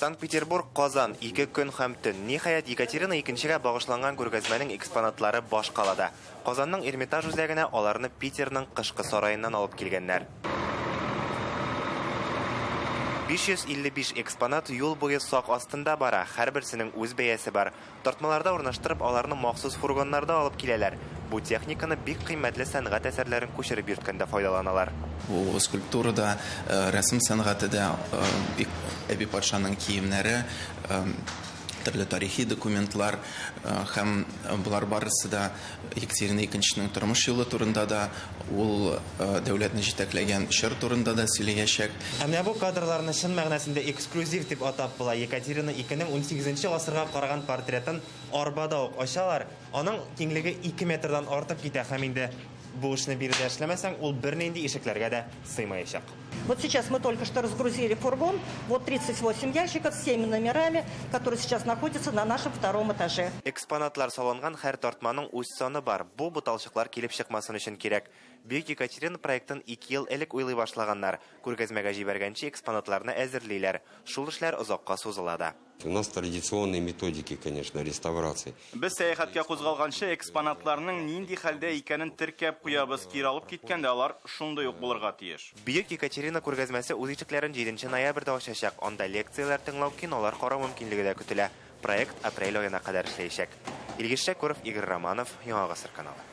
Санкт-Петербург, Казан, ике көн һәм төн. Ниһаять, Екатерина Икенчегә багышланган күргәзмәнең экспонатлары башкалада. Казанның Эрмитаж үзәгенә аларны Питерның Кышкы сараеннан алып килгәннәр. 555 экспонат юл буе сак астында бара, һәрберсенең үз бәясе бар. Тартмаларда урнаштырып, аларны махсус фургоннарда алып киләләр. Бу техниканы бик кыйммәтле сәнгать әсәрләрен күчереп йөрткәндә файдаланалар. Бу скульптура да, рәсем сәнгате дә, Әби патшаның киемнәре, төрле тарихи документлар һәм болар барысы да Екатерина Икенченең тормыш юлы турында да, ул дәүләтне җитәкләгән чор турында да сөйләячәк. Ә менә бу кадрларны чын мәгънәсендә эксклюзив дип атап була. Екатерина Икенең унсигезенче гасырга караган портретын арбада ук ачалар. Аның киңлеге ике метрдан артып китә һәм инде бу эшне биредә эшләмәсәң, ул бернинди ишекләргә дә сыймаячак. Вот сейчас мы только что разгрузили фургон, вот 38 ящиков с всеми номерами, которые сейчас находятся на нашем втором этаже. Экспонатлар салынган һәр тартманың үз саны бар. Бу буталчыклар килеп чыкмасын өчен кирәк. Бөек Екатерина проектын ике ел элек уйлый башлаганнар. Күргәзмәгә җибәргәнче экспонатларны әзерлиләр. Шул эшләр озакка сузыла да. У нас традиционные методики, конечно, реставрации. Без сәяхәткә кузгалганчы экспонатларның нинди хәлдә икәнен теркәп куябыз, кире алып киткәндә алар шундый ук булырга тиеш. Бөек Екатерина күргәзмәсе үз ишекләрен җиденче ноябрьдә ачачак, анда лекцияләр тыңлау, кинолар карау мөмкинлеге дә көтелә. Проект апрель аена кадәр эшләячәк. Илгиз Шәкүров, Игорь Романов, Яңа Гасыр каналы.